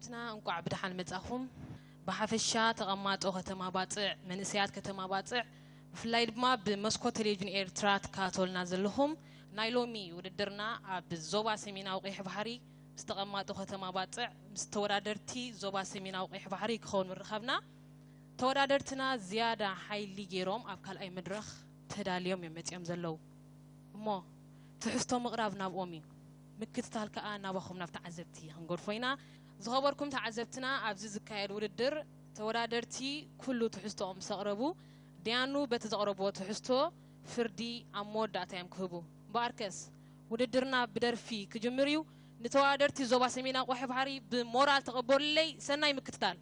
ትና እንቋዕ ብደሓን መጻኹም። ብሓፈሻ ተቐማጦ ከተማ ባጽዕ፣ መንእሰያት ከተማ ባጽዕ፣ ብፍላይ ድማ ብመስኮት ቴሌቪዥን ኤርትራ ትከታተሉና ዘለኹም፣ ናይ ሎሚ ውድድርና ኣብ ዞባ ሰሜናዊ ቀይሕ ባሕሪ ምስ ተቐማጦ ከተማ ባጽዕ፣ ምስ ተወዳደርቲ ዞባ ሰሜናዊ ቀይሕ ባሕሪ ክኸውን ምርኻብና። ተወዳደርትና ዝያዳ ሓይሊ ገይሮም ኣብ ካልኣይ መድረኽ ተዳልዮም እዮም መጺኦም ዘለዉ። እሞ ትሕዝቶ ምቕራብ ናብኦም እዩ። ምክትታል ከኣ ናባኹም ናብ ተዓዘብቲ ክንገድፎ ኢና። ዝኸበርኩም ተዓዘብትና፣ ኣብዚ ዝካየድ ውድድር ተወዳደርቲ ኩሉ ትሕዝቶኦም ምስ ኣቕረቡ፣ ደያኑ በቲ ዘቕረብዎ ትሕዝቶ ፍርዲ ኣብ መወዳእታ እዮም ክህቡ። እምበኣርከስ ውድድርና ብደርፊ ክጅምር እዩ። ንተወዳደርቲ ዞባ ሰሜናዊ ቀይሕ ባሕሪ ብሞራል ተቐበሉለይ። ሰናይ ምክትታል።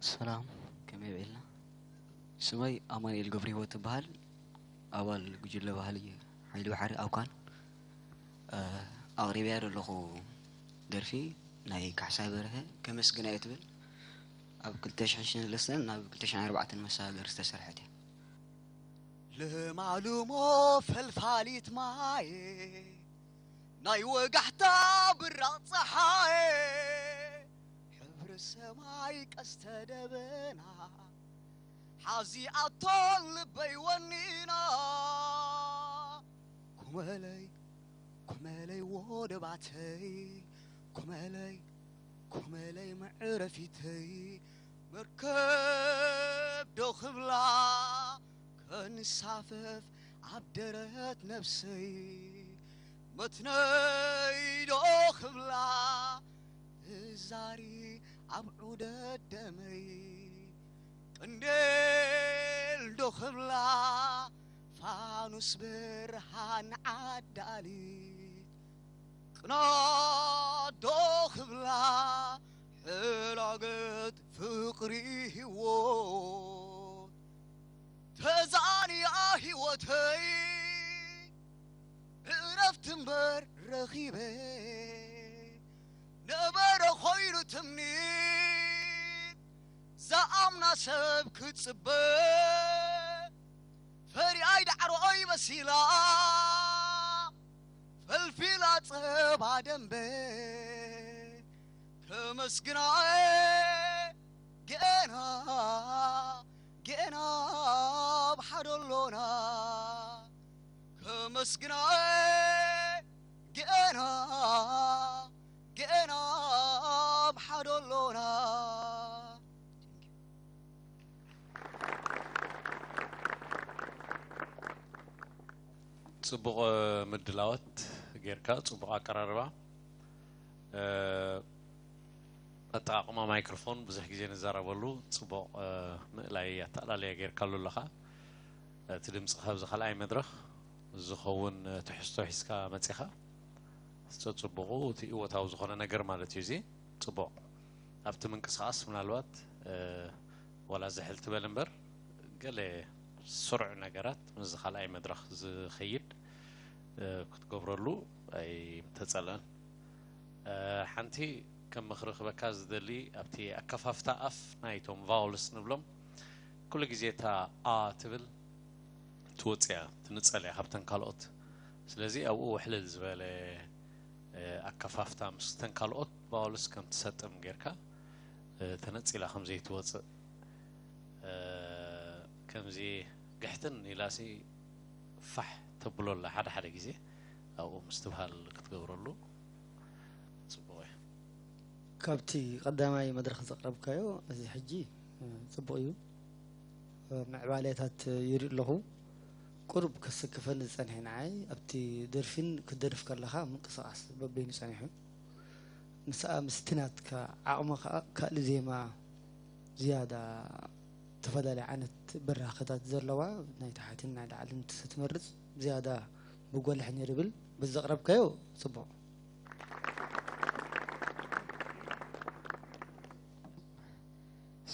ሰላም፣ ከመይ ውዒልና? ስመይ ኣማኑኤል ገብረሂወት እበሃል። ኣባል ጉጅለ ባህሊ ሓይሊ ባሕሪ ኣውካን። እ፣ ኣቕሪበያ ዘለኹ ደርፊ ናይ ካሕሳይ በርሀ ከመስግና እየ ትብል፣ ኣብ ክልተ ሽሕን ሰለስተን ናብ ክልተ ሽሕን ኣርባዕተን መሰጋገሪ ዝተሰርሐት እያ። ለማልሞ ፈልፋሊት ማየ ናይ ወጋሕታ ብራቕ ጸሓየ ሕብሪ ሰማይ ቀስተ ደበና ሓዚኣቶ ልበይ ወኒና። ኩመለይ ኩመለይ ወደባተይ ኩመለይ ኩመለይ መዕረፊተይ መርከብ ዶ ክብላ ከንሳፈፍ ኣብ ደረት ነብሰይ መትነይ ዶ ክብላ እዛሪ ኣብ ዑደት ደመይ ቅንዴል ዶ ክብላ ፋኑስ ብርሃን ዓዳሊት ቅናት ዶ ክብላ ሕላገት ፍቕሪ ህይወት ተዛንያ ህይወተይ ዕረፍቲ እምበር ረኺበ ነበረ ኮይኑ ትምኒት ዝኣምና ሰብ ክጽበ ፈሪኣይ ዳዕሮኦይ መሲላ ፈልፊላ ጸባ ደንበ ከመስግናየ ገና ገና ኣብ ሓደሎና ከመስግናየ ገና ገና ኣብ ሓደሎና። ጽቡቕ ምድላዋት ጌርካ፣ ጽቡቕ ኣቀራርባ። ኣጠቓቕማ ማይክሮፎን ብዙሕ ግዜ ንዛረበሉ፣ ጽቡቕ ምእላይ ኣተኣላልያ ጌርካሉ ኣለኻ። እቲ ድምጺ ካብዚ ካልኣይ መድረኽ ዝኸውን ትሕዝቶ ሒዝካ መጺኻ። ጽቡቑ እቲ እወታዊ ዝኾነ ነገር ማለት እዩ። እዚ ጽቡቕ ኣብቲ ምንቅስቓስ ምናልባት ዋላ ዝሕል ትበል እምበር ገለ ስሩዕ ነገራት ምስዚ ካልኣይ መድረኽ ዝኸይድ ክትገብረሉ ኣይምተጸልአን። ሓንቲ ከም ምኽሪ ክበካ ዝደሊ ኣብቲ ኣከፋፍታ ኣፍ ናይቶም ቫውልስ ንብሎም ኩሉ ግዜ እታ ኣ ትብል ትወፅእ እያ ትንፀል እያ ካብተን ካልኦት። ስለዚ ኣብኡ ውሕልል ዝበለ ኣከፋፍታ ምስ ተን ካልኦት ቫውልስ ከም ትሰጥም ጌርካ ተነፂላ ከም ዘይትወፅእ ከምዚ ግሕትን ኢላሲ ፋሕ ተብሎ ኣላ ሓደ ሓደ ግዜ ኣብኡ ምስትብሃል ክትገብረሉ ፅቡቕ እዩ። ካብቲ ቀዳማይ መድረኽ ዘቕረብካዮ እዚ ሕጂ ፅቡቕ እዩ። ምዕባለታት ይርኢ ኣለኹ። ቁሩብ ከሰክፈኒ ዝጸንሐ ንዓይ ኣብቲ ደርፊን ክትደርፍ ከለኻ ምንቅስቓስ በበይኑ ጸኒሑ። ምስኣ ምስቲ ናትካ ዓቕሚ ከኣ ካልእ ዜማ ዝያዳ ዝተፈላለየ ዓይነት በራኸታት ዘለዋ ናይ ታሕትን ናይ ላዕልን ትመርጽ ዝያዳ ምጎልሕ ነይሩ ብል በዚ ዘቕረብካዮ ጽቡቕ።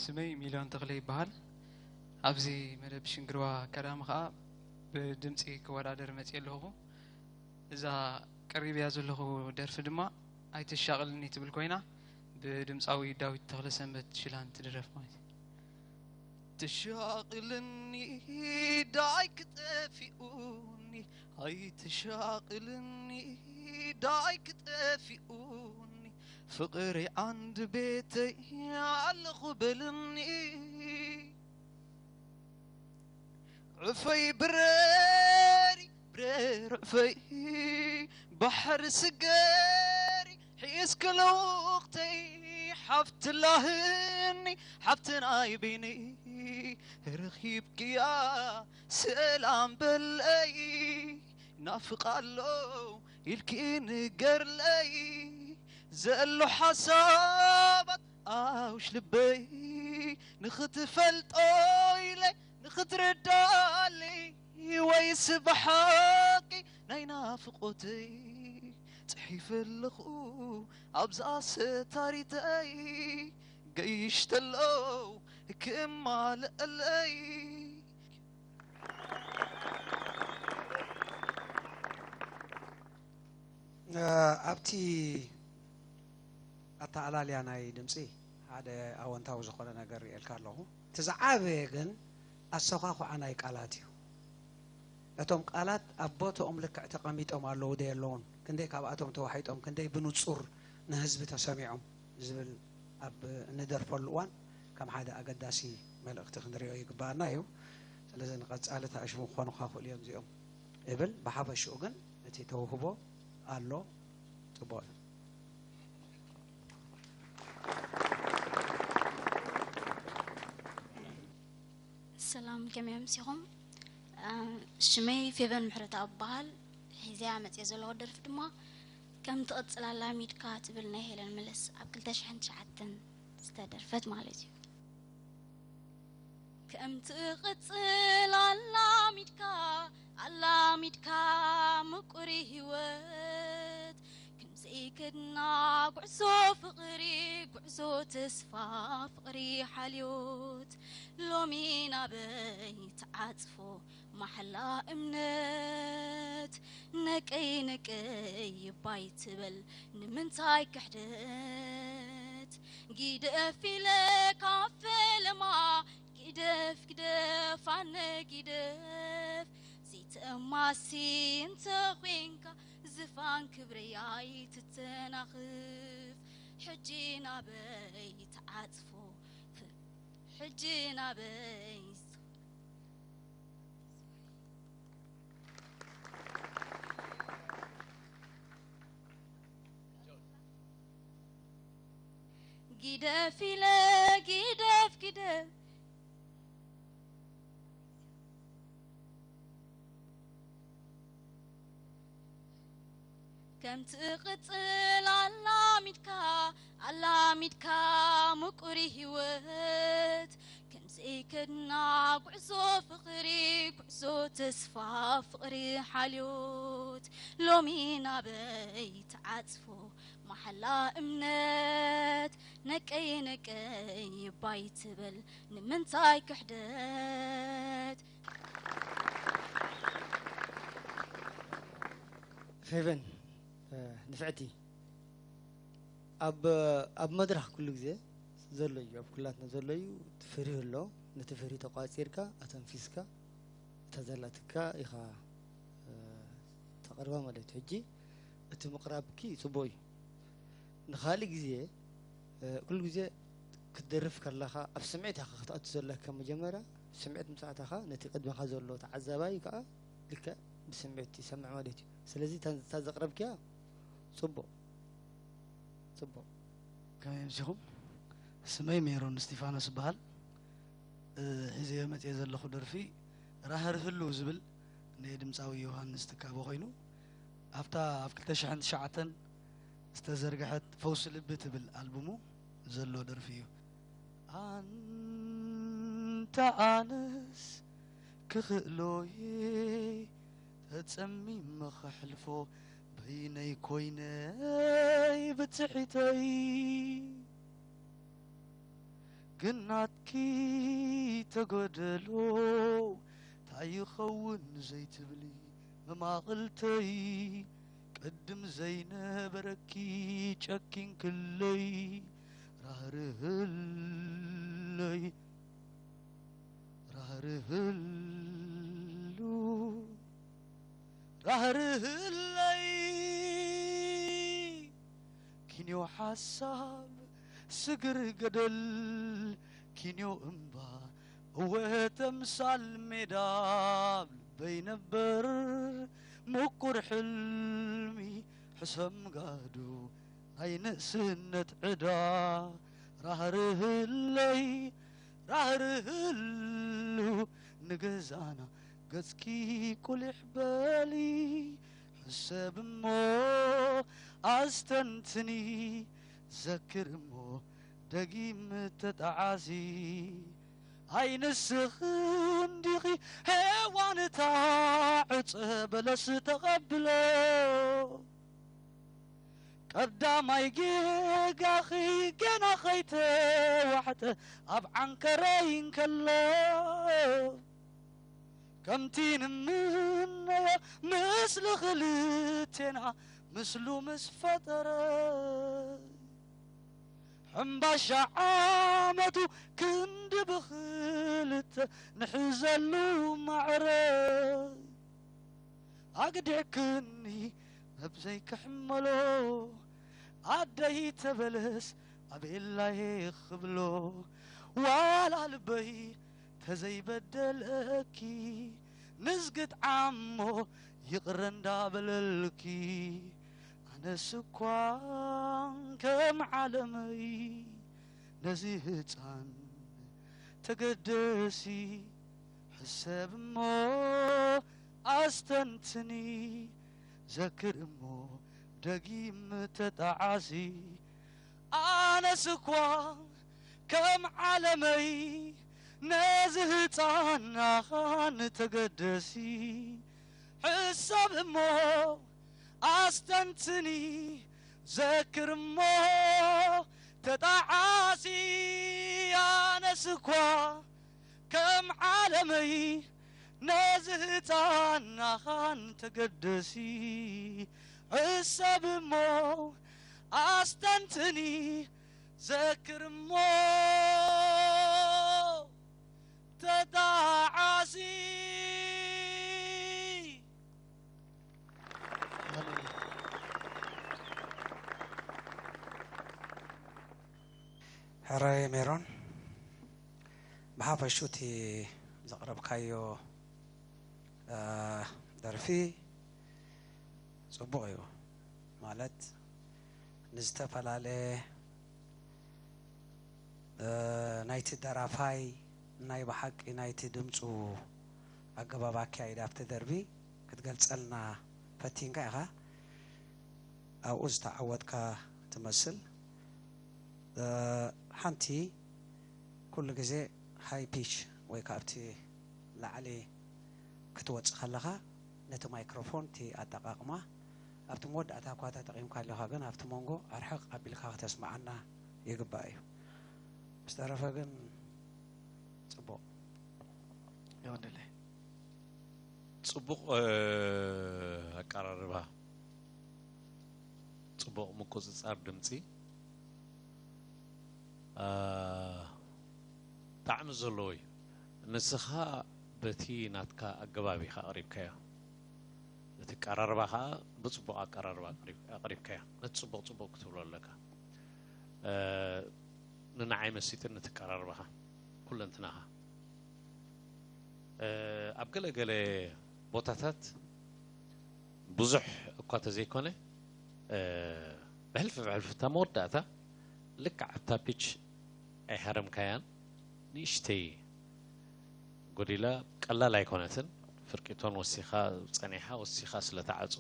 ስመይ ሚልዮን ተኽለ ይበሃል። ኣብዚ መደብ ሽንግርዋ ኣካዳሚ ኸኣ ብድምጺ ክወዳደር መጺኤ ኣለኹ። እዛ ቀሪበያ ዘለኹ ደርፊ ድማ ኣይተሻቕልኒ ትብል ኮይና ብድምጻዊ ዳዊት ተኽለሰንበት ሽላን ትድረፍ ማለት እዩ። ትሻቕልኒ ዳይ ክጠፊኡኒ ኣይትሻቕልኒ ዳይ ክጠፊኡኒ ፍቕሪ ዓንድ ቤተይ ኣለኹ በልኒ። ዕፈይ ብረሪ ብረር ዕፈይ ባሕሪ ስገሪ ሒዝኪ ለውቕተይ ሓፍቲ ላህኒ ሓፍቲ ናይ በይነይ ረኺብክያ ሰላም በለይ ናፍቓ ኣሎ ኢልኪ ንገርለይ ዘሎ ሓሳባት ኣውሽ ልበይ ንኽትፈልጦ ኢለ ንኽትርዳለይ ወይስ ብሓቂ ናይ ናፍቖተይ ጽሒፈ ኣለኹ ኣብዛ ሰታሪተይ ገይሽ ተለው ክማልአለይ። ኣብቲ ኣተኣላልያ ናይ ድምፂ ሓደ ኣወንታዊ ዝኾነ ነገር ርእየልካ ኣለኹ። እቲ ዝዓበየ ግን ኣሰኳኹዓ ናይ ቃላት እዩ። እቶም ቃላት ኣብ ቦትኦም ልክዕ ተቐሚጦም ኣለዉ ዶ የለዉን፣ ክንደይ ካብኣቶም ተዋሒጦም፣ ክንደይ ብንጹር ንህዝቢ ተሰሚዖም ዝብል ኣብ እንደርፈሉ እዋን ከም ሓደ ኣገዳሲ መልእኽቲ ክንሪኦ ይግባኣና እዩ። ስለዚ ንቐጻሊ ተኣሽሙ ክኾኑኻ ክእሉ እዮም እዚኦም እብል። ብሓፈሽኡ ግን እቲ ተውህቦ ኣሎ፣ ጽቡቕ እዩ። ሰላም ከመይ ኣምሲኹም? ሽመይ ፌቨን ምሕረተኣብ እበሃል። ሒዘያ መፅየ ዘለኹ ደርፊ ድማ ከም ትቕፅል ኣላሚድካ ትብል ናይ ሄለን መለስ ኣብ ክልተ ሽሕን ትሽዓተን ዝተደርፈት ማለት እዩ። ከም ትቕፅል ኣላሚድካ ኣላሚድካ ምቁሪ ህይወት ዘይከድና ጉዕዞ ፍቕሪ ጉዕዞ ተስፋ ፍቕሪ ሓልዮት ሎሚ ናበይ ትዓጽፎ ማሕላ እምነት ነቀይ ነቀይ ይባይ ትበል ንምንታይ ክሕደት ግደፍ ኢለ ካብ ፈለማ ግደፍ ግደፍ ኣነ ግደፍ ዘይትእማሲ እንተ ኾንካ ዝፋን ክብረይ ኣይትተናኽፍ ሕጂ ናበይ ትዓጽፎ ሕጂ ናበይ ግደፍ ኢለ ግደፍ ግደፍ ከም ትቕጽል ኣላሚድካ ኣላሚድካ ምቁሪ ህይወት ከም ዘይከድና ጉዕዞ ፍቕሪ ጉዕዞ ተስፋ ፍቕሪ ሓልዮት ሎሚ ናበይ ትዓጽፎ ማሓላ እምነት ነቀይ ነቀይ ይባይ ትብል ንምንታይ ክሕደት ፌቨን ንፍዕቲ ኣብ ኣብ መድረኽ ኩሉ ግዜ ዘሎ እዩ ኣብ ኩላትና ዘሎ እዩ ፍርህ ኣሎ ነቲ ፍርህ ተቋፂርካ ኣተንፊስካ እታ ዘላትካ ኢኻ ተቕርባ ማለት እዩ ሕጂ እቲ ምቕራብኪ ፅቡቅ እዩ ንኻልእ ግዜ ኩሉ ግዜ ክትደርፍ ከለኻ ኣብ ስምዒት ኢኻ ክትኣቱ ዘለካ መጀመርያ ስምዒት ምስ ኣተኻ ነቲ ቅድመኻ ዘሎ ተዓዛባይ ከዓ ልክዕ ብስምዒት ይሰምዕ ማለት እዩ ስለዚ እታ ዘቕረብክያ ፅቡቕ ፅቡቕ ከመይ ኣምሲኹም? ስመይ ሜሮን እስቲፋኖስ ይበሃል። ሒዘዮ መፅየ ዘለኹ ደርፊ ራህርህ ህልው ዝብል ናይ ድምፃዊ ዮሃንስ ትካቦ ኮይኑ ኣብታ ኣብ ክልተ ሽሕን ትሽዓተን ዝተዘርግሐት ፈውሲ ልቢ ትብል ኣልቡሙ ዘሎ ደርፊ እዩ። ኣንታ ኣነስ ክኽእሎየ ተጸሚመ ከሕልፎ በይነይ ኮይነይ ብትሒተይ ግን ናትኪ ተጎደሎ ታይ ይኸውን ዘይትብሊ መማቕልተይ ቅድም ዘይነበረኪ ጨኪንክለይ ራህርህለይ ራህርህሉ ራህርህለይ ኪንዮ ሓሳብ ስግር ገደል ኪንዮ እምባ እወ ተምሳል ሜዳ ኣብ ልበይ ነበር ምቁር ሕልሚ ሕሰም ጋዱ ናይ ንእስነት ዕዳ ራህርህለይ ራህርህሉ ንገዛና ገጽኪ ቁሊሕ በሊ ሕሰብ እሞ ኣስተንትኒ ዘክር እሞ ደጊም ተጣዓሲ ኣይንስኽ እንዲኺ ሄዋንታ ዕፀ በለስ ተቐብሎ ቀዳማይ ጌጋኺ ገና ኸይተዋሕጠ ኣብ ዓንከረይ እንከሎ ከምቲ ንምነዮ ምስሊ ክልቴና ምስሉ ምስ ፈጠረ ሕምባሻ ዓመቱ ክንዲ ብኽልተ ንሕዘሉ ማዕረ ኣግዲዕክኒ መብዘይ ክሕመሎ ኣደይ ተበለስ ኣቤላዬ ክብሎ ዋላ ልበይ ተዘይበደለኪ ንዝግጥ ዓሞ ይቕረ እንዳበለልኪ ኣነስ እኳ ከም ዓለመይ ነዚ ህፃን ተገደሲ ሕሰብ እሞ ኣስተንትኒ ዘክር እሞ ደጊም ተጣዓሲ ኣነስ እኳ ከም ዓለመይ ነዚ ህፃን ኣኻን ተገደሲ ሕሰብ እሞ ኣስተንትኒ ዘክር እሞ ተጣዓሲ ኣነስ እኳ ከም ዓለመይ ነዚ ህፃን ኣኻን ተገደሲ ሕሰብ እሞ ኣስተንትኒ ዘክር እሞ ተጣዓሲ ሕራይ ሜሮን፣ ብሓፈሹ እቲ ዘቕረብካዮ ደርፊ ጽቡቕ እዩ። ማለት ንዝተፈላለየ ናይቲ ደራፋይ ናይ ብሓቂ ናይቲ ድምፁ ኣገባብ ኣካይዳ ኣብቲ ደርፊ ክትገልፀልና ፈቲንካ ኢኻ። ኣብኡ ዝተዓወትካ ትመስል። ሓንቲ ኩሉ ግዜ ሃይ ፒች ወይ ካብቲ ላዕሊ ክትወጽእ ከለኻ ነቲ ማይክሮፎን እቲ ኣጠቓቕማ ኣብቲ መወዳእታ እኳ ተጠቒምካ ኣለኻ፣ ግን ኣብቲ መንጎ ኣርሕቕ ኣቢልካ ከተስምዓና ይግባእ እዩ። ብዝተረፈ ግን ጽቡቕ። የቐንየለይ። ጽቡቕ ኣቀራርባ፣ ጽቡቕ ምቁጽጻር ድምጺ። ጣዕሚ ዘለዎ እዩ። ንስኻ በቲ ናትካ ኣገባብ ኢኻ ኣቕሪብካዮ። እቲ ኣቀራርባ ኸኣ ብጽቡቕ ኣቀራርባ ኣቕሪብካዮ። ነቲ ጽቡቕ ጽቡቕ ክትብሎ ኣለካ። ንንዓይ መሲጥኒ እቲ ኣቀራርባኻ ኩለንትናኻ። ኣብ ገለ ገለ ቦታታት ብዙሕ እኳ ተዘይኮነ ብሕልፊ ብሕልፊ እታ መወዳእታ ልክዕ ኣብታ ፒች ኣይሃረምካያን፣ ንእሽተይ ጎዲላ፣ ቀላል ኣይኮነትን። ፍርቂ ቶን ወሲኻ ጸኒሓ፣ ወሲኻ ስለ ተዓጹ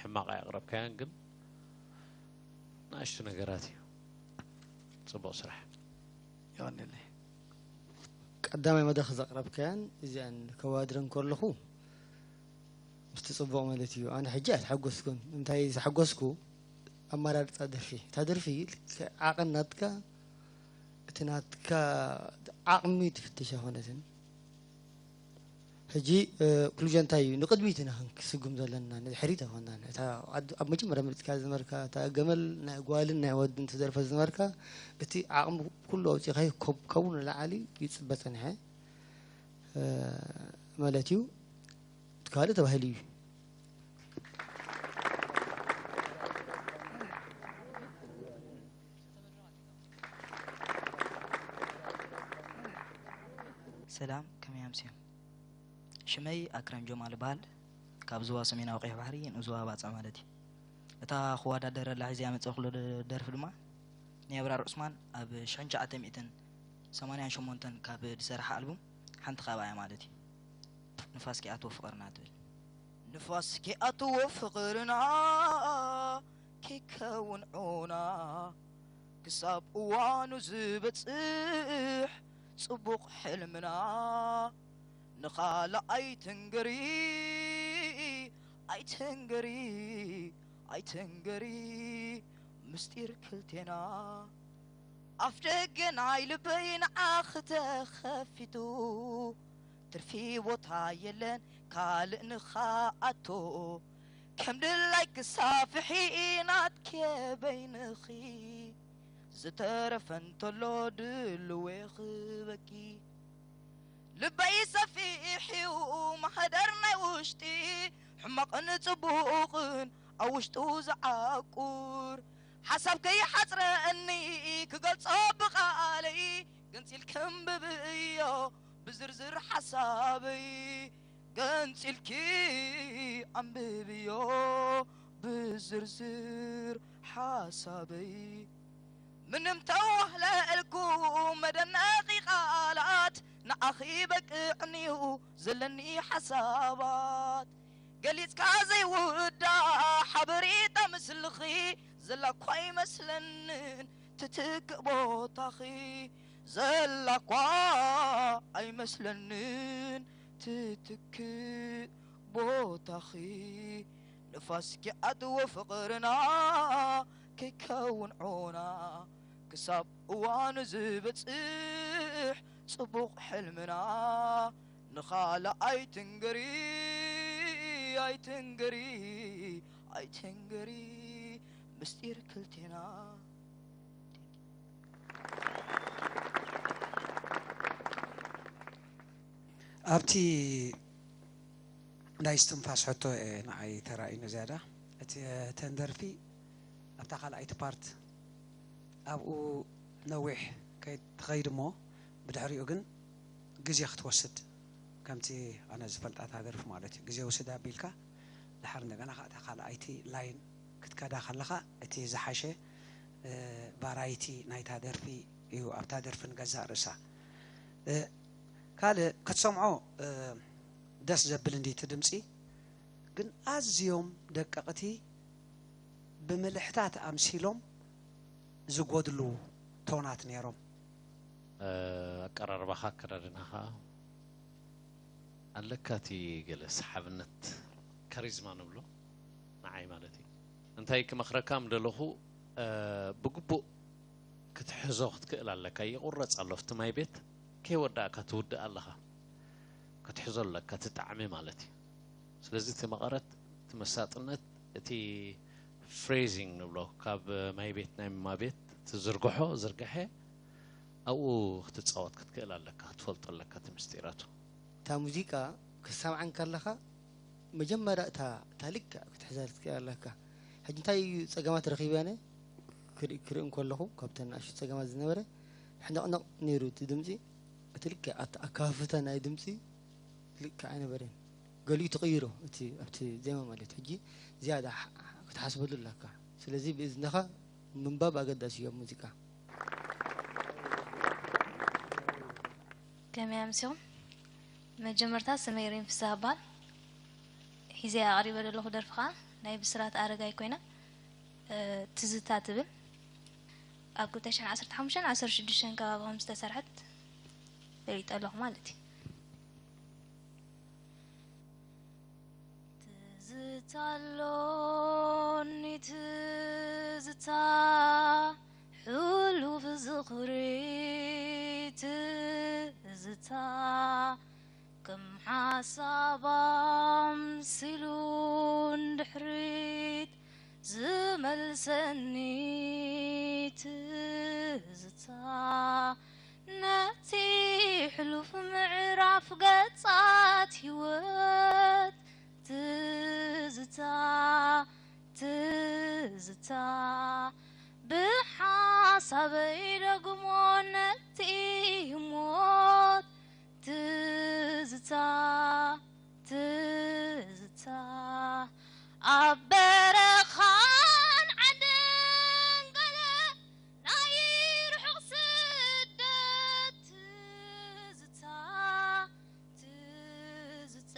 ሕማቕ ኣየቕረብካያን፣ ግን ንኣሽቱ ነገራት እዩ። ጽቡቕ ስራሕ። የቐንየለይ። ቀዳማይ መድረኽ ዘቕረብካያን እዚኣን ከዋድረን ከለኹ ምስቲ ጽቡቕ ማለት እዩ። ኣነ ሕጂ ኣይተሓጎስኩን። እንታይ ዝተሓጎስኩ ኣመራርጻ ደርፊ። እታ ደርፊ ልክዕ ዓቐን ናትካ እቲ ናትካ ዓቕሚ ትፍትሽ ኣይኮነትን። ሕጂ ኮንክሉዥን እንታይ እዩ? ንቕድሚት ኢና ክንስጉም ዘለና፣ ንድሕሪት ኣይኮናን። እታ ኣብ መጀመርያ መሪጽካ ዝነበርካ እታ ገመል ናይ ጓልን ናይ ወድን ትደርፈ ዝነበርካ እቲ ዓቕሚ ኩሉ ኣውጺእካዮ ካብኡ ንላዕሊ ይጽበ ጸኒሐ ማለት እዩ። ካልእ ተባሂሉ እዩ። ሰላም፣ ከመይ ኣምስዮም? ሽመይ ኣክረም ጆማል እበሃል። ካብ ዞባ ሰሜናዊ ቀይሕ ባሕሪ ንኡስ ዞባ ባጽዕ ማለት እዩ። እታ ክወዳደረላ ሒዘያ መጸእኩ ዘሎ ደርፊ ድማ ናይ ኣብራር ዑስማን ኣብ ሽሕን ትሽዓተ ሚእትን ሰማንያን ሸሞንተን ካብ ዝሰርሓ ኣልቡም ሓንቲ ካብኣ እያ ማለት እዩ። ንፋስ ኪኣትዎ ፍቕርና ትብል። ንፋስ ኪኣትዎ ፍቕርና ኪከውን ዑና ክሳብ እዋኑ ዝበጽሕ ጽቡቕ ሕልምና ንኻልእ ኣይትንገሪ ኣይትንገሪ ኣይትንገሪ ምስጢር ክልቴና ኣፍ ደገ ናይ ልበይ ንዓኺ ተኸፊቱ ትርፊ ቦታ የለን ካልእ ንኻኣቶ ከም ድላይ ክሳፍሒ ናትኪ በይንኺ ዝተረፈ እንተሎ ድልዌ ክበኪ ልበይ ሰፊሕ እዩ ማህደር ናይ ውሽጢ ሕማቕን ጽቡቕን ኣብ ውሽጡ ዝዓቁር ሓሳብ ከይሓጽረኒ ክገልጾ ብቓለይ ገንጺል ክንብብዮ ብዝርዝር ሓሳበይ ገንጺልኪ ኣንብብዮ ብዝርዝር ሓሳበይ ምንም ተዋህለልኩ መደነቒ ቃላት ንዓኺ በቅዕንዩ ዘለኒ ሓሳባት ገሊጽካ ዘይውዳ ሓበሬታ ምስልኺ ዘላ እኳ ኣይመስለንን ትትክእ ቦታኺ ዘላ እኳ ኣይመስለንን ትትክእ ቦታኺ ንፋስ ኪኣትዎ ፍቕርና ከይከውን ዑና ክሳብ እዋኑ ዝበጽሕ ጽቡቕ ሕልምና ንኻልእ ኣይትንገሪ ኣይትንገሪ ኣይትንገሪ ምስጢር ክልቴና ኣብቲ ናይ እስትንፋስ ሕቶ እየ ንዓይ ተራእዩኒ ዝያዳ እቲ ተን ደርፊ ኣብታ ካልኣይቲ ፓርት ኣብኡ ነዊሕ ከይትኸይድ እሞ ብድሕሪኡ ግን ግዜ ክትወስድ ከምቲ ኣነ ዝፈልጣ እታ ደርፊ ማለት እዩ ግዜ ውስድ ኣቢልካ ድሓር እንደገና ከዓ እታ ካልኣይቲ ላይን ክትከዳ ከለኻ እቲ ዝሓሸ ቫራይቲ ናይታ ደርፊ እዩ ኣብታ ደርፊ ንገዛእ ርእሳ ካልእ ክትሰምዖ ደስ ዘብል እንዲ እቲ ድምፂ ግን ኣዝዮም ደቀቕቲ ብምልሕታት ኣምሲሎም ዝጎድሉ ቶናት ነይሮም። ኣቀራርባኻ ኣከዳድናኻ ኣለካ እቲ ገለ ሰሓብነት ካሪዝማ ንብሎ ንዓይ ማለት እዩ እንታይ ክመኽረካ ምደለኹ ብግቡእ ክትሕዞ ክትክእል ኣለካ ይቑረፅ ኣሎ ኣብቲ ማይ ቤት ከይወዳእካ ትውድእ ኣለኻ ክትሕዞ ኣለካ እቲ ጣዕሚ ማለት እዩ ስለዚ እቲ መቐረት እቲ መሳጥነት እቲ phrasing ንብሎ ካብ ማይ ቤት ናይ ምማ ቤት ትዝርግሖ ዝርግሐ ኣብኡ ክትፃወት ክትክእል ኣለካ ክትፈልጦ ኣለካ እቲ ምስጢራቱ እታ ሙዚቃ ክትሰምዓ እንከለኻ መጀመርያ እታ እታ ልክዕ ክትሕዛ ክትክእል ኣለካ ሕጂ እንታይ እዩ ፀገማት ረኺበ ኣነ ክርኢ እንከለኹ ካብተን ንኣሽቱ ፀገማት ዝነበረ ሕንቕንቕ ነይሩ እቲ ድምፂ እቲ ልክዕ ኣከፋፍታ ናይ ድምፂ ልክዕ ኣይነበረን ገሊኡ ተቐይሩ እቲ ኣብቲ ዜማ ማለት ሕጂ ዝያዳ ክትሓስበሉ ኣለካ ስለዚ ብእዝንኻ ምንባብ ኣገዳሲ እዩ ኣብ ሙዚቃ ከመይ ኣምሲኹም መጀመርታ ስመይ ሬም ፍስሃ እበሃል ሒዘያ ኣቕሪበ ዘለኹ ደርፊ ኸዓ ናይ ብስራት ኣረጋይ ኮይና ትዝታ ትብል ኣብ ክልተ ሽሕን ዓሰርተ ሓሙሽተን ዓሰርተ ሽዱሽተን ከባቢ ከም ዝተሰርሐት ፈሊጠ ኣለኹ ማለት እዩ ትዝታ ኣሎኒ ትዝታ ሕሉፍ ዝኽሪ ትዝታ ከም ሓሳብ ኣምሲሉ ንድሕሪት ዝመልሰኒ ትዝታ ነቲ ሕሉፍ ምዕራፍ ገጻት ትዝታ ትዝታ ብሓሳበይ ደግሞ ነቲ ሞት ትዝታ ትዝታ ኣብ በረኻን ዓድን ገለ ናይ ርሑቕ ስደት ትዝታ ትዝታ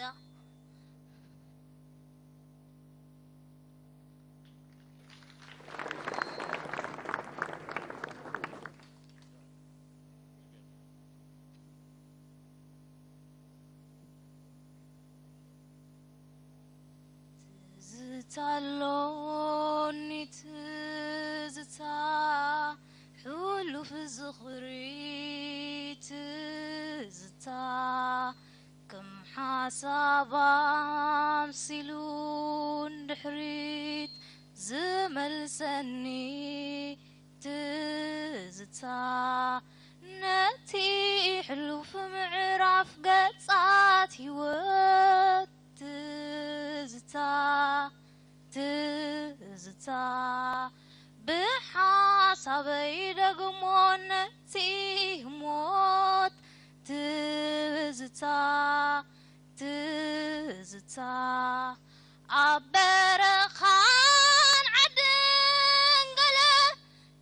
ትዝታ ኣሎኒ ትዝታ ሕሉፍ ዝኽሪ ትዝታ ከም ሓሳብ ኣምሲሉ ንድሕሪት ዝመልሰኒ ትዝታ ነቲ ሕሉፍ ምዕራፍ ገጻት ህይወት ትዝታ ትዝታ ብሓሳበይ ደግሞ ነቲ ሞት ትዝታ ትዝታ ኣብ በረኻን ዓድን ገለ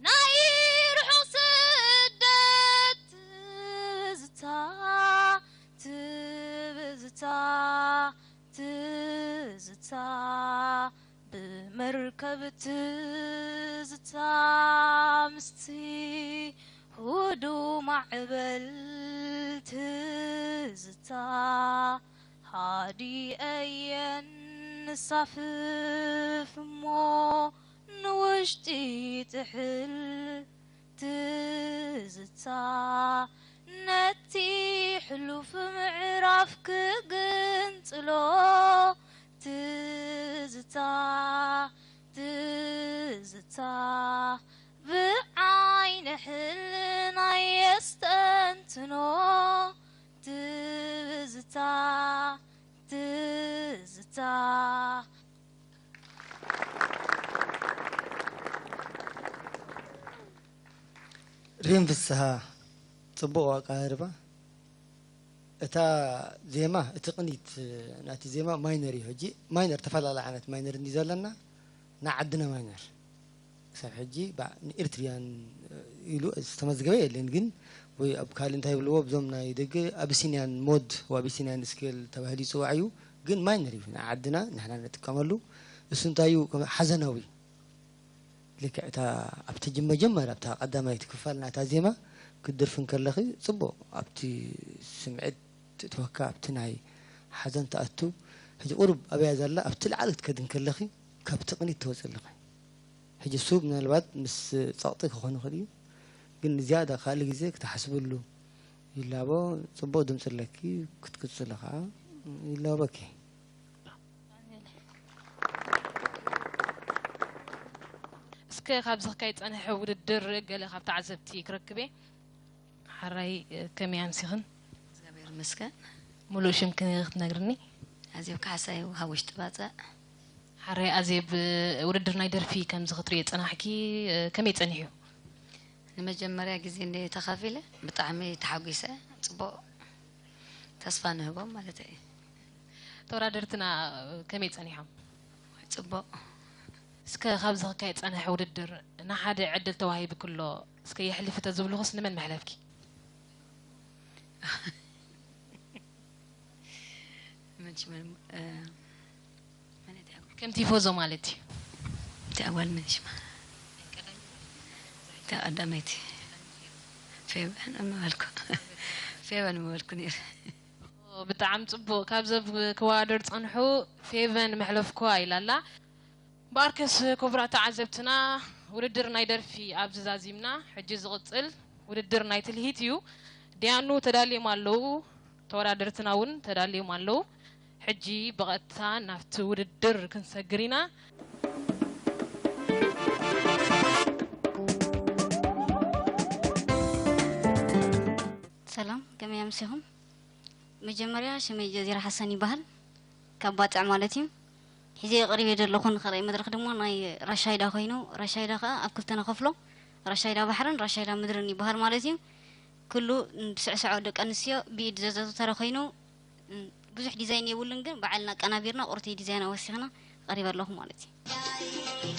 ናይ ርሑቕ ስደት ትዝታ ትዝታ ትዝታ ብመርከብ ትዝታ ምስቲ ህዱ ማዕበል ትዝታ ሃዲኣየን ንሳፍፍ እሞ ንውሽጢ ጥሕል ትዝታ ነቲ ሕሉፍ ምዕራፍ ክግንጽሎ ትዝታ ትዝታ ብዓይኒ ሕልና የስተንትኖ ትዝታ ትዝታ ሪም ፍስሃ ጽቡቕ ኣቀራርባ። እታ ዜማ፣ እቲ ቅኒት ናይቲ ዜማ ማይነር እዩ። ሕጂ ማይነር፣ ተፈላለየ ዓይነት ማይነር እንዲ ዘለና፣ ናይ ዓድና ማይነር ክሳብ ሕጂ ባ-፣ ንኤርትሪያን ኢሉ ዝተመዝገበ የለን፣ ግን ወይ ኣብ ካልእ እንታይ ይብልዎ፣ ብዞም ናይ ደገ ኣቢሲኒያን ሞድ ወይ ኣቢሲኒያን ስኬል ተባሂሉ ይጽዋዕ እዩ፣ ግን ማይነር እዩ ናይ ዓድና ንሕና ንጥቀመሉ። እሱ እንታይ እዩ፣ ከም ሓዘናዊ ልክዕ እታ ኣብቲ ጅ-፣ መጀመርያ ኣብታ ቀዳማይቲ ክፋል ናታ ዜማ ክትደርፊ እንከለኺ ጽቡቕ ኣብቲ ስምዒት ትእትወካ፣ ኣብቲ ናይ ሓዘን ትኣቱ። ሕጂ ቁሩብ ኣብያ ዘላ ኣብቲ ላዕሊ ክትከዲ እንከለኺ ካብቲ ቅኒት ትወጽእ ኣለኺ። ሕጂ እሱ ምናልባት ምስ ጸቕጢ ክኾን ይኽእል እዩ፣ ግን ንዝያዳ ካልእ ግዜ ክትሓስብሉ ይላቦ። ጽቡቕ ድምጺ ኣለኪ፣ ክትቅጽሊ ከኣ ይላበኪ። እስከ ካብዚ ክካየድ ዝጸንሐ ውድድር ገለ ካብ ተዓዘብቲ ክረክብ እየ። ሓራይ ከመይ ኣምሲኽን? እግዚኣብሔር ይመስገን። ሙሉእ ሽምኪ ክትነግርኒ? ኣዜብ ካሕሳይ፣ ሃወሽ ጥባጸ። ሓራይ ኣዜብ፣ ውድድር ናይ ደርፊ ከምዚ ክትርእዮ ዝጸናሕኪ ከመይ ጸኒሑ? ንመጀመርያ ግዜ እንደ ተኻፊለ ብጣዕሚ ተሓጒሰ። ጽቡቕ ተስፋ ንህቦም ማለት እዩ። ተወዳደርትና ከመይ ጸኒሖም? ጽቡቕ። እስከ ካብዚ ክካየድ ዝጸንሐ ውድድር ንሓደ ዕድል ተዋሂብኪ ኣሎ እስከ የሕልፊ ተዝብልኹስ ንመን መሕለፍኪ? መን ሽመን እ፣ መን እያ እቲኣ? ከም ቲፎዞ ማለት እዩ። እቲኣ ጓል መን ሽማ? እታ ቀዳመይቲ ፌቨን ምበልኩ። ፌቨን ምበልኩ ነይረ። ብጣዕሚ ጽቡቕ። ካብዘብ ክወዳደሩ ዝጸንሑ ፌቨን መሕለፍኳ ኢላ ኣላ። ብኣርከስ ክቡራት ተዓዘብትና ውድድር ናይ ደርፊ ኣብዚ ዛዚምና። ሕጂ ዝቕጽል ውድድር ናይ ትልሂት እዩ። ዲያኑ ተዳልዮም ኣለዉ። ተወዳደርትና እውን ተዳልዮም ኣለዉ። ሕጂ ብቐጥታ ናብቲ ውድድር ክንሰግር ኢና። ሰላም፣ ከመይ ኣምሲኹም? መጀመርያ ሽመይ ጀዚራ ሓሰን ይበሃል። ካብ ባጽዕ ማለት እዩ። ሒዘ ቀሪበ ዘለኹ ንኸልኣይ መድረኽ ድማ ናይ ራሻይዳ ኮይኑ፣ ራሻይዳ ከኣ ኣብ ክልተ ንኸፍሎ፣ ራሻይዳ ባሕርን ራሻይዳ ምድርን ይበሃል ማለት እዩ። ኩሉ ብስዕስዖ ደቂ ኣንስትዮ ብኢድ ዘዘውተረ ኮይኑ፣ ብዙሕ ዲዛይን የብሉን፣ ግን ባዕልና ኣቀናቢርና ቁርቲ ዲዛይን ኣወሲኽና ቀሪበ ኣለኹ ማለት እዩ።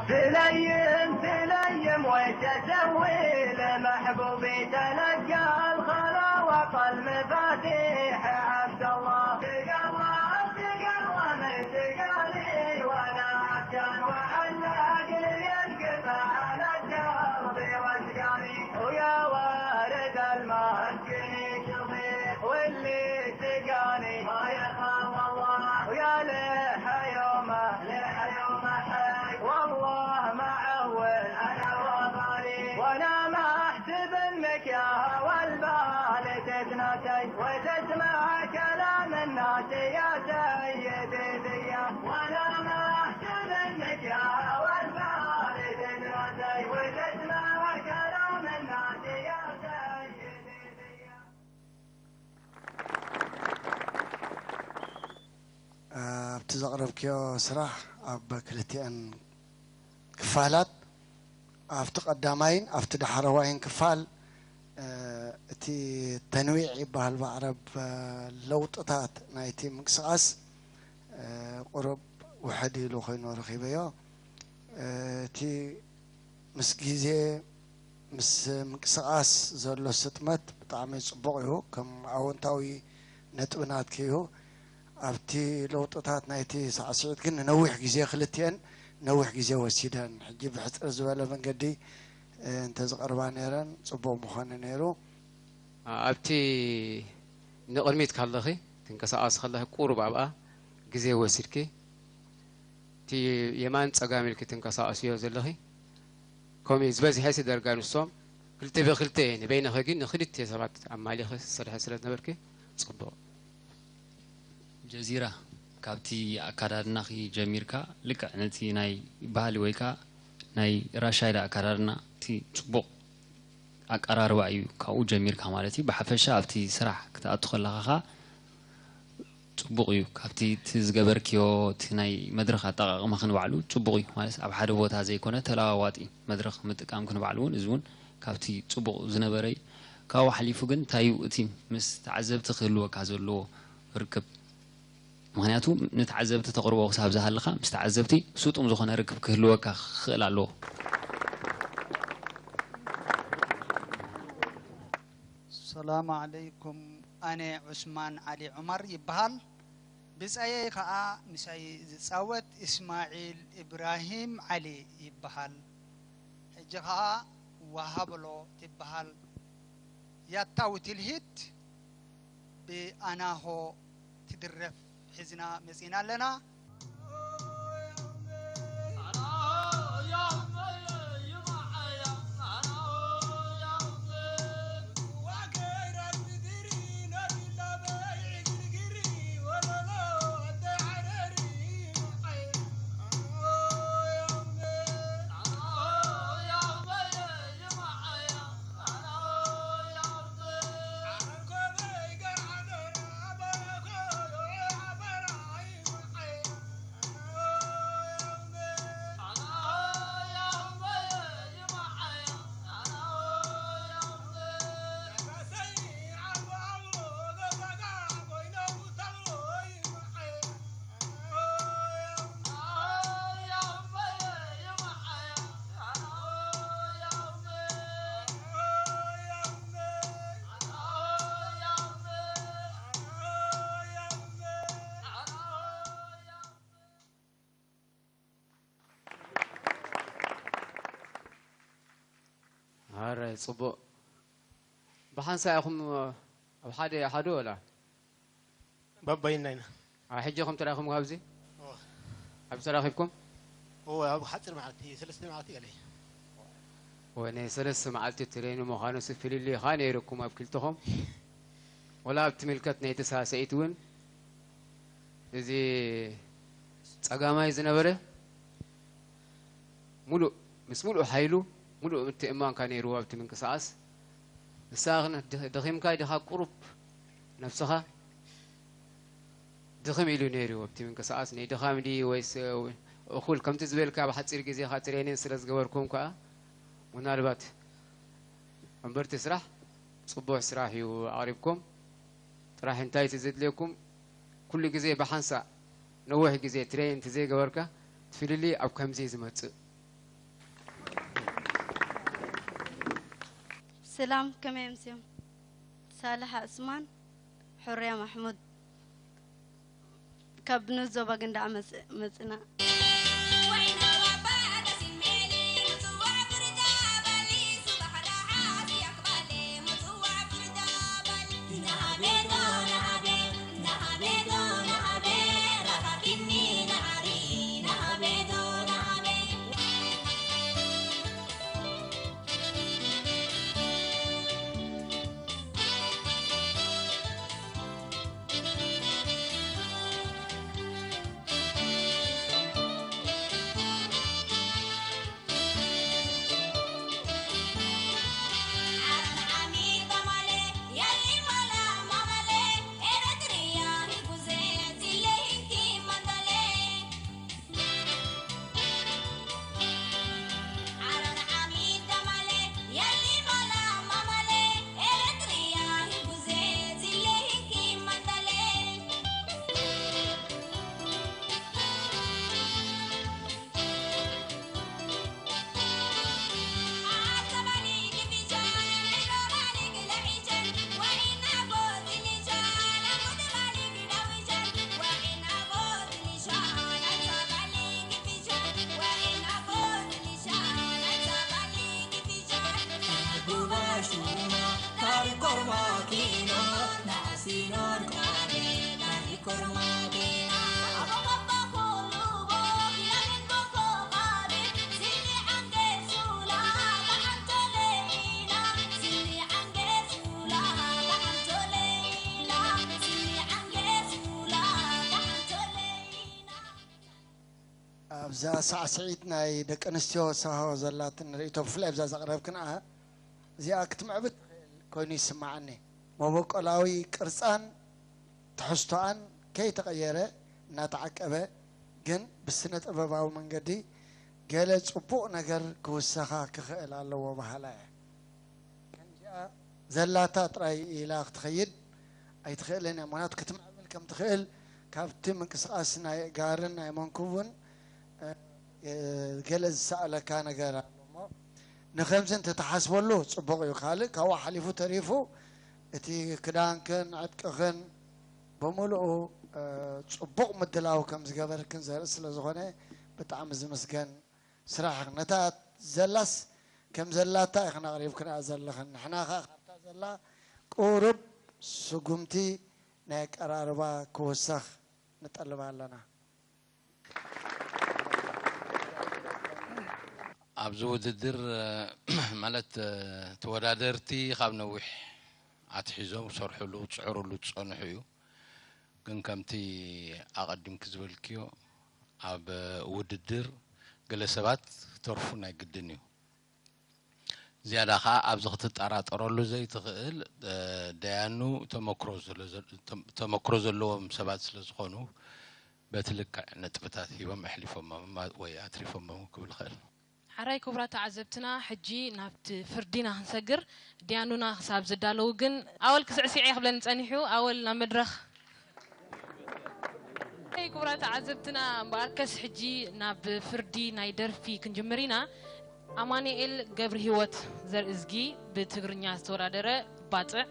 تليم تليم وتسوي لمحبوبي تلقى الخلا وقل مفاتيح عبد الله. تقوى تقوى من تقالي وانا عسكر وحلق لي القفا على الدرب واشقالي. ويا وارد المسكين شضيق واللي تقاني ما يخاف الله. ويا ليح يومه ليح يومه حي والله ما عول انا وبالي. وانا ما احسب المكياه والبال تتناسي وتسمع كلام الناس يا سيدي ذيه. وانا ما احسب المكياه والبال تتناسي وتسمع كلام الناس يا سيدي ذيه. ኣብቲ ዘቕረብክዮ ስራሕ ኣብ ክልቲኣን ክፋላት፣ ኣብቲ ቀዳማይን ኣብቲ ዳሕረዋይን ክፋል፣ እ፣ እቲ ተንዊዕ ይበሃል ብዓረብ፣ እ፣ ለውጥታት ናይቲ ምንቅስቓስ፣ እ፣ ቁሩብ ውሕድ ኢሉ ኮይኑ ረኺበዮ። እ፣ እቲ ምስ ግዜ፣ ምስ ምንቅስቓስ ዘሎ ስጥመት ብጣዕሚ ጽቡቕ እዩ። ከም ኣወንታዊ ነጥቢ ናትኪ እዩ። ኣብቲ ለውጥታት ናይቲ ሳዕስዒት ግን ንነዊሕ ግዜ፣ ክልቲኤን ነዊሕ ግዜ ወሲደን፣ ሕጂ ብሕጽር ዝበለ መንገዲ፣ እ፣ እንተዝቐርባ ነይረን ጽቡቕ ምኾነ ነይሩ። ኣብቲ ንቕድሚት ከለኺ፣ ትንቀሳቐሲ ከለኺ ቁሩብ ኣብኣ ግዜ ወሲድኪ፣ እቲ የማን ጸጋም ኢልኪ ትንቀሳቐስዮ ዘለኺ፣ ከምኡ እዩ ዝበዝሐ፣ እቲ ደርጋ ንሶም ክልተ ብክልተ እየ፣ ንበይንኺ ግን ንክልተ ሰባት ኣማሊኺ ትሰርሒ ስለ ዝነበርኪ ጽቡቕ። ጀዚራ፣ ካብቲ ኣካዳድናኺ ጀሚርካ፣ ልክዕ ነቲ ናይ ባህሊ ወይ ከኣ ናይ ራሻይዳ ኣካዳድና፣ እቲ ጽቡቕ ኣቀራርባ እዩ፣ ካብኡ ጀሚርካ ማለት እዩ። ብሓፈሻ ኣብቲ ስራሕ ክትኣቱ ከለኻ ኸኣ ጽቡቕ እዩ። ካብቲ እቲ ዝገበርክዮ፣ እቲ ናይ መድረኽ ኣጠቓቕማኺ ንባዕሉ ጽቡቕ እዩ። ማለት ኣብ ሓደ ቦታ ዘይኮነ ተለዋዋጢ መድረኽ ምጥቃምኪ ንባዕሉ እውን፣ እዚ እውን ካብቲ ጽቡቕ ዝነበረ እዩ። ካብኡ ሓሊፉ ግን እንታይ እዩ እቲ ምስ ተዓዘብቲ ክህልወካ ዘለዎ ርክብ? ምኽንያቱ ንተዓዘብቲ ተቕርቦ ክሳብ ዝሃልኻ፣ ምስ ተዓዘብቲ ስጡም ዝኾነ ርክብ ክህልወካ ክኽእል ኣለዎ። ሰላም ዓለይኩም፣ ኣነ ዑስማን ዓሊ ዑመር ይበሃል። ብጸየይ ከኣ ምሳይ ዝጻወት እስማዒል ኢብራሂም ዓሊ ይበሃል። ሕጂ ከኣ ወሃብሎ ትበሃል ያታዊ ትልሂት ብኣናሆ ትድረፍ ሒዝና መጺና ኣለና። ኣረ ጽቡቕ። ብሓንሳእ ኢኹም ኣብ ሓደ ሓዱ ወላ? በበይና ኢና። ኣብ ሕጂ ኢኹም ተራኺብኩም ኣብዚ? እወ። ኣብ ተራኺብኩም? እወ፣ ኣብ ሓፂር መዓልቲ፣ ሰለስተ መዓልቲ ገለ። ወ ናይ ሰለስተ መዓልቲ ትሬኒ ምዃኑ ሲ ፍልልይ ኢኻ ነይሩኩም ኣብ ክልተኹም? ወላ ኣብ ትምልከት ናይቲ ሳስዒት እውን እዚ ጸጋማይ ዝነበረ ሙሉእ ምስ ሙሉእ ሓይሉ ሙሉእ ምትእምማንካ ነይርዎ ኣብቲ ምንቅስቃስ። ንስኻ ግን ደኺምካ ዲኻ ቁሩብ ነብስኻ ድኽም ኢሉ ነይሩ ኣብቲ ምንቅስቃስ ናይ ድኻም ድዩ ወይስ እኹል ከምቲ ዝበልካ ብሓፂር ግዜኻ ትሬኒን ስለ ዝገበርኩም ከዓ ምናልባት እምበርቲ ስራሕ ፅቡሕ ስራሕ እዩ ኣቕሪብኩም። ጥራሕ እንታይ እቲ ዘድልየኩም ኩሉ ግዜ ብሓንሳእ ነዊሕ ግዜ ትሬን እንተዘይገበርካ እቲ ፍልልይ ኣብ ከምዚ እዩ ዝመፅእ። ሰላም ከመይ ኣምስዮም? ሳልሕ ኣስማን፣ ሑርያ ማሕሙድ ካብ ንዞባ ገንዳዕ መጽ- መጽና። ኣብዛ ሳዕስዒት ናይ ደቂ ኣንስትዮ ሳሆ ዘላትን ርእይቶ ብፍላይ ኣብዛ ዘቕረብክንኣ እዚኣ ክትምዕብል ትኽእል ኮይኑ ይስምዓኒ። መበቆላዊ ቅርጻን ትሕዝቶኣን ከይተቐየረ እናተዓቀበ ግን ብስነ ጥበባዊ መንገዲ ገለ ጽቡቕ ነገር ክውሰኻ ክኽእል ኣለዎ በሃላይ እየ። ከምዚኣ ዘላታ ጥራይ ኢላ ክትኸይድ ኣይትኽእልን እያ። ምኽንያቱ ክትምዕብል ከም ትኽእል ካብቲ ምንቅስቓስ ናይ ጋርን ናይ መንኩቡን ገለ ዝሰኣለካ ነገር ኣሎ እሞ ንኸምዚ እንተተሓስበሉ ፅቡቕ እዩ። ካልእ ካብኡ ሓሊፉ ተሪፉ እቲ ክዳንክን ዕጥቅኽን ብምሉኡ ፅቡቕ ምድላው ከም ዝገበርክን ዘርኢ ስለ ዝኾነ ብጣዕሚ ዝምስገን ስራሕ ነታ ዘላስ ከም ዘላታ ኢኽን ኣቕሪብክንኣ ዘለኽን ንሕና ኸኣ ካብታ ዘላ ቁሩብ ስጉምቲ ናይ ኣቀራርባ ክውሰኽ ንጠልብ ኣለና። ኣብዚ ውድድር ማለት ተወዳደርቲ ካብ ነዊሕ ኣትሒዞም ዝሰርሕሉ ዝፅዕርሉ ዝፀንሑ እዩ። ግን ከምቲ ኣቐዲምኪ ዝበልክዮ ኣብ ውድድር ገለ ሰባት ክተርፉ ናይ ግድን እዩ። ዝያዳ ከዓ ኣብዚ ክትጠራጠረሉ ዘይትኽእል ደያኑ ተመክሮ ዘለዎም ሰባት ስለ ዝኾኑ በቲ ልክዕ ነጥብታት ሂቦም ኣሕሊፎሞም ወይ ኣትሪፎሞም ክብል እኽእል። ሓራይ ክቡራት ተዓዘብትና ሕጂ ናብቲ ፍርዲ ኢና ክንሰግር። ዲያኑና ክሳብ ዝዳለዉ ግን ኣወል ክስዕስዕ እየ ክብለኒ ጸኒሑ። ኣወል ናብ መድረኽ። ክቡራት ተዓዘብትና እምበኣርከስ ሕጂ ናብ ፍርዲ ናይ ደርፊ ክንጅምር ኢና። ኣማኑኤል ገብርሂወት ዘርእዝጊ ብትግርኛ ዝተወዳደረ ባጽዕ፣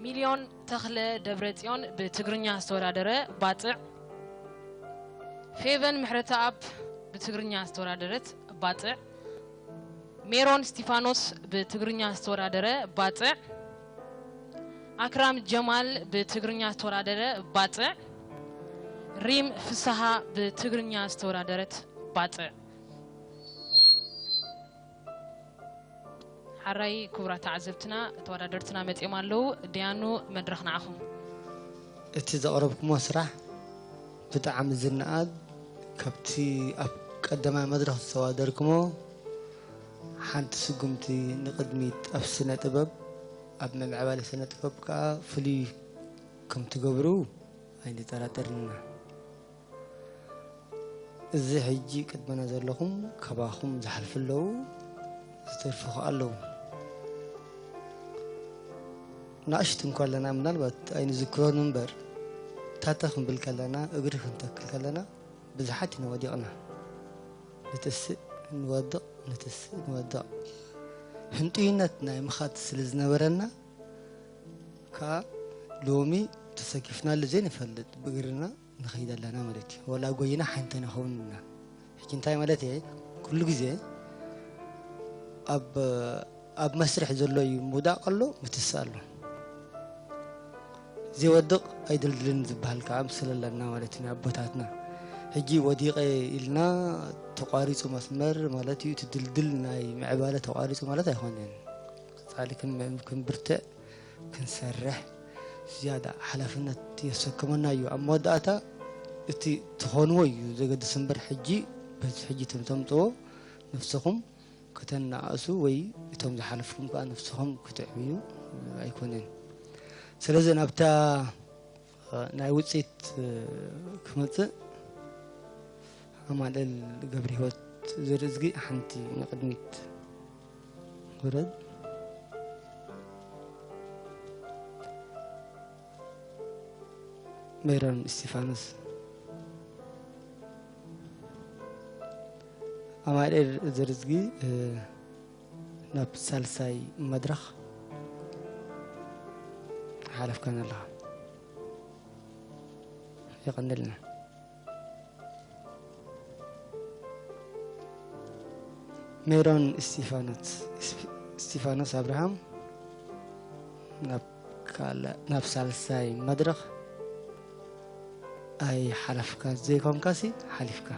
ሚልዮን ተኽለ ደብረጽዮን ብትግርኛ ዝተወዳደረ ባጽዕ፣ ፌቨን ምሕረተኣብ ብትግርኛ ዝተወዳደረት ባጽዕ፣ ሜሮን እስቲፋኖስ ብትግርኛ ዝተወዳደረ ባጽዕ፣ ኣክራም ጀማል ብትግርኛ ዝተወዳደረ ባጽዕ፣ ሪም ፍስሃ ብትግርኛ ዝተወዳደረት ባጽዕ። ሓራይ ክቡራት ተዓዘብትና፣ ተወዳደርትና መጺኦም ኣለዉ። ደያኑ፣ መድረኽ ንዓኹም። እቲ ዘቕረብኩሞ ስራሕ ብጣዕሚ ዝነኣድ፣ ካብቲ ኣብ ቀዳማይ መድረኽ ዝተወዳደርኩሞ ሓንቲ ስጉምቲ ንቕድሚት ኣብ ስነ ጥበብ፣ ኣብ ምምዕባል ስነ ጥበብ ከኣ ፍሉይ ከም ትገብሩ ኣይንጠራጠርን ኢና። እዚ ሕጂ ቅድመና ዘለኹም ካባኹም ዝሓልፉ ኣለዉ፣ ዝተርፉ ከኣ ኣለዉ። ንኣሽቱ እንኳ ኣለና፣ ምናልባት ኣይንዝክሮን እምበር፣ ታተ ክንብል ከለና፣ እግሪ ክንተክል ከለና፣ ብዙሓት ኢና ወዲቕና። ንትስእ፣ ንወድቕ፣ ንትስእ፣ ንወድቕ። ህንጡይነት ናይ ምኻድ ስለ ዝነበረና፣ ከኣ ሎሚ ተሰኪፍናሉ ዘይንፈልጥ ብእግርና ንኸይድ ኣለና ማለት እዩ። ወላ ጎይና ሓንቲ ንኸውን ኢና። ሕጂ እንታይ ማለት እየ? ኩሉ ግዜ ኣብ፣ ኣብ መስርሕ ዘሎ እዩ ምውዳቕ ኣሎ፣ ምትሳእ ኣሎ። ዘይወድቕ ኣይድልድልን ዝበሃል ከኣ ምስለ ኣለና ማለት እዩ፣ ኣቦታትና። ሕጂ ወዲቐ ኢልና ተቋሪጹ መስመር ማለት እዩ፣ እቲ ድልድል ናይ ምዕባለ ተቋሪጹ ማለት ኣይኮነን። ቀጻሊ ክን-፣ ክንብርትዕ፣ ክንሰርሕ ዝያዳ ሓላፍነት የሰክመና እዩ። ኣብ መወዳእታ እቲ ትኾንዎ እዩ ዘገድስ እምበር፣ ሕጂ በዚ ሕጂ እቶም ተምጽዎ ነፍስኹም ከተነኣእሱ ወይ እቶም ዝሓለፍኩም ከኣ ነፍስኹም ክትዕብዩ ኣይኮነን። ስለዚ ናብታ ናይ ውጽኢት ክመጽእ፣ ኣማኑኤል ገብረህይወት ዝርእዝጊ ሓንቲ ንቕድሚት ውረድ። ሜሮን እስቲፋኖስ፣ ኣማኑኤል ዝርእዝጊ፣ እ፣ ናብ ሳልሳይ መድረኽ ሓለፍካን ኣለኻ። የቐንልና። ሜሮን እስቲፋኖስ፣ እስቲፋኖስ ኣብርሃም ናብ ካልእ፣ ናብ ሳልሳይ መድረኽ ኣይሓለፍካ ዘይኮንካሲ ሓሊፍካ።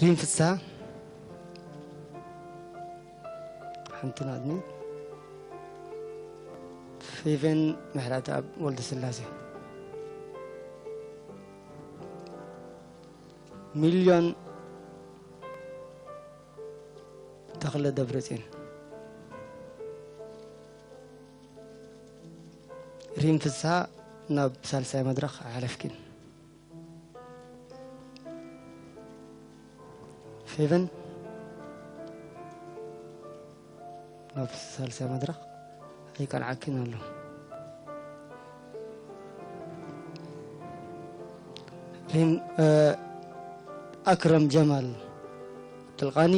ሪም ፍስሃ፣ ሓንቲ ናድኒ። ፌቨን ምሕረተኣብ ወልደስላሴ። ሚልዮን ተኽለ ደብረጽዮን። ሪም ፍስሃ ናብ ሳልሳይ መድረኽ ኣይሓለፍኪን። ፌቨን ናብ ሳልሳይ መድረኽ ኣይቀንዓክን ኣሎ። ሪም፣ እ፣ ኣክረም ጀማል ጥልቃኒ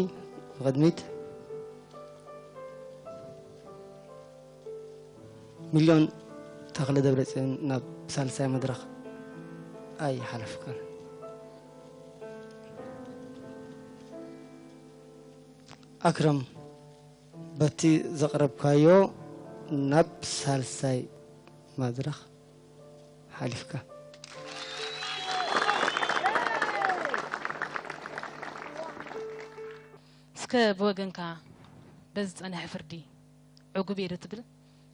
ንቕድሚት። ሚልዮን ተኽለ ደብረጽዮን ናብ ሳልሳይ መድረኽ ኣይሓለፍካን። ኣክረም፣ በቲ ዘቕረብካዮ ናብ ሳልሳይ መድረኽ ሓሊፍካ። እስከ ብወገንካ በዚ ዝጸንሐ ፍርዲ ዕጉብ እየ ዶ ትብል?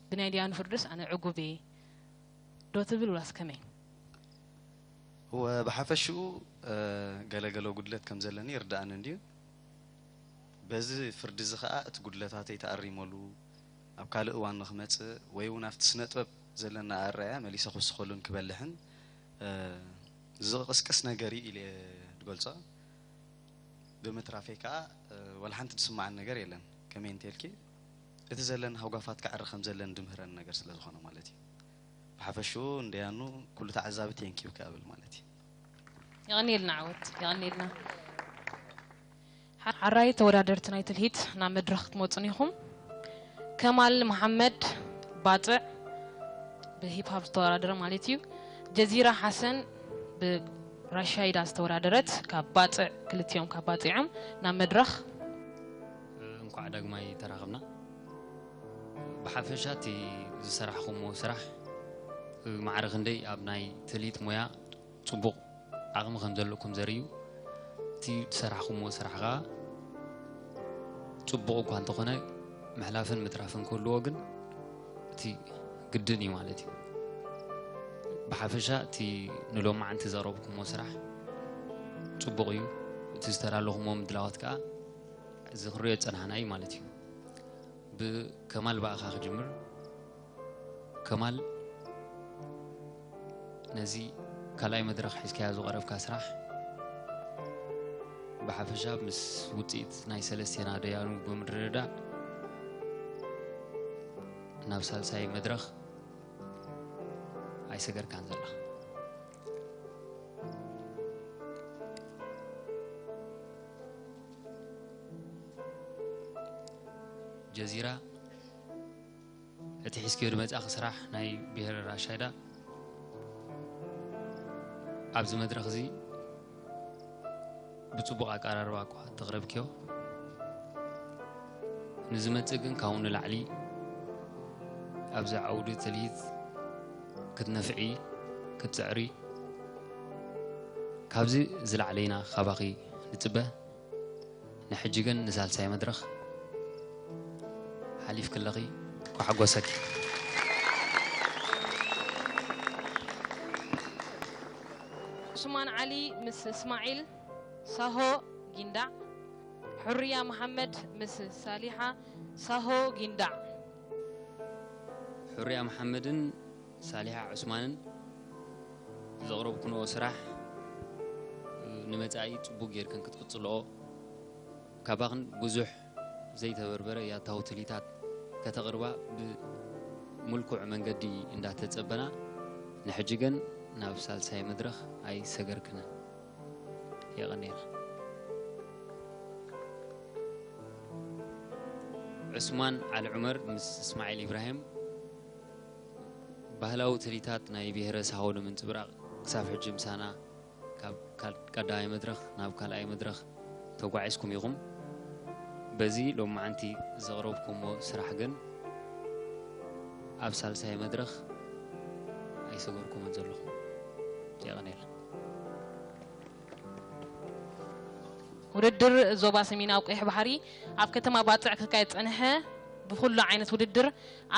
ብናይ ዲያኑ ፍርድስ ኣነ ዕጉብ እየ ዶ ትብል ወላስ ከመይ? እወ፣ ብሓፈሽኡ፣ እ፣ ገለ ገለ ጉድለት ከም ዘለኒ ይርድኣኒ እንድዩ። በዚ ፍርዲ እዚ ኸኣ እቲ ጉድለታተይ ተኣሪመሉ ኣብ ካልእ እዋን ንኽመጽእ ወይ እውን ኣብቲ ስነ ጥበብ ዘለና ኣረኣእያ መሊሰ ክውስኸሉን ክበልሕን፣ እ፣ ዝቕስቅስ ነገር እዩ ኢለ እየ ዝገልጾ። ብምትራፈይ ከኣ፣ እ፣ ዋላ ሓንቲ ዝስምዓኒ ነገር የለን። ከመይ እንተልኪ፣ እቲ ዘለኒ ሃጓፋት ከዕሪ ከም ዘለኒ ድምህረኒ ነገር ስለ ዝኾነ ማለት እዩ። ብሓፈሽኡ እንድያኑ ኩሉ ተዓዛቢ ቴንኪዩ ከብል ማለት እዩ። የቐንየልና ዓወት፣ የቐንየልና። ሓራይ ተወዳደርቲ ናይ ትልሂት ናብ መድረኽ ክትመጹን ኢኹም። ከማል መሓመድ ባጽዕ፣ ብሂፕ ሆፕ ዝተወዳደረ ማለት እዩ። ጀዚራ ሓሰን ብራሻይዳ ዝተወዳደረት ካብ ባጽዕ፣ ክልቲኦም ካብ ባጽዕ እዮም ናብ መድረኽ። እንኳዕ ዳግማይ ተራኸብና። ብሓፈሻ እቲ ዝሰራሕኹምዎ ስራሕ ማዕረ ክንደይ ኣብ ናይ ትልሂት ሞያ ጽቡቕ ዓቕሚ ከም ዘለኩም ዘርእዩ፣ እቲ ዝሰራሕኹምዎ ስራሕ ከኣ ጽቡቕ እኳ እንተኾነ ምሕላፍን ምትራፍን ክህልዎ ግን እቲ ግድን እዩ ማለት እዩ። ብሓፈሻ እቲ ንሎማዓንቲ ዘቕረብኩምዎ ስራሕ ጽቡቕ እዩ። እቲ ዝተዳለኹምዎ ምድላዋት ከኣ እዚ ክንሪኦ ዝጸናሕና እዩ ማለት እዩ። ብከማል ብኣኻ ክጅምር። ከማል፣ ነዚ ካልኣይ መድረኽ ሒዝካዮ ዝቐረብካ ስራሕ ብሓፈሻ ምስ ውጽኢት ናይ ሰለስቴና ደያኑ ብምርድዳእ ናብ ሳልሳይ መድረኽ ኣይሰገርካን ዘለኻ። ጀዚራ፣ እቲ ሒዝክዮ ዝመጻእኺ ስራሕ ናይ ብሄረ ራሻይዳ ኣብዚ መድረኽ እዚ ብጽቡቕ ኣቀራርባ እኳ እንተቕረብክዮ፣ ንዝመጽእ ግን ካብኡ ንላዕሊ ኣብዚ ዓውዲ ትልሂት ክትነፍዒ፣ ክትጽዕሪ፣ ካብዚ ዝላዕለ ኢና ካባኺ ንጽበ። ንሕጂ ግን ንሳልሳይ መድረኽ ሓሊፍኪ ኣለኺ። እንኳዕ ሓጎሰኪ። ዑስማን ዓሊ ምስ እስማዒል ሳሆ ጊንዳዕ። ሕሩያ መሓመድ ምስ ሳሊሓ ሳሆ ጊንዳዕ። ሕሩያ መሓመድን ሳሊሓ ዑስማንን ዘቕረብክንኦ ስራሕ ንመጻኢ ጽቡቕ ጌርክን ክትቅጽልኦ፣ ካባኽን ብዙሕ ዘይተበርበረ ያታዊ ትልሂታት ከተቕርባ ብምልኩዕ መንገዲ እንዳተጸበና፣ ንሕጂ ግን ናብ ሳልሳይ መድረኽ ኣይሰገርክንን። የቐንየልና። ዑስማን ዓሊ ዑመር ምስ እስማዒል ኢብራሂም ባህላዊ ትልሂታት ናይ ብሄረ ሳሆ ንምንጽብራቕ ክሳብ ሕጂ ምሳና ካብ ካል-፣ ቀዳማይ መድረኽ ናብ ካልኣይ መድረኽ ተጓዒዝኩም ኢኹም። በዚ ሎማዓንቲ ዘቕረብኩሞ ስራሕ ግን ኣብ ሳልሳይ መድረኽ ኣይሰገርኩምን ዘለኹም። የቐንየልና። ውድድር ዞባ ሰሜናዊ ቀይሕ ባሕሪ ኣብ ከተማ ባጽዕ ክካየድ ጸንሐ። ብኹሉ ዓይነት ውድድር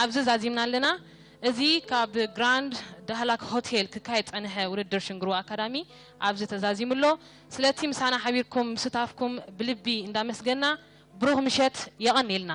ኣብዚ ዛዚምና ኣለና። እዚ ካብ ግራንድ ዳህላክ ሆቴል ክካየድ ጸንሐ ውድድር ሽንግሩ ኣካዳሚ ኣብዚ ተዛዚሙ ኣሎ። ስለቲ ምሳና ሓቢርኩም ምስታፍኩም ብልቢ እንዳመስገና፣ ብሩኽ ምሸት፣ የቐንየልና።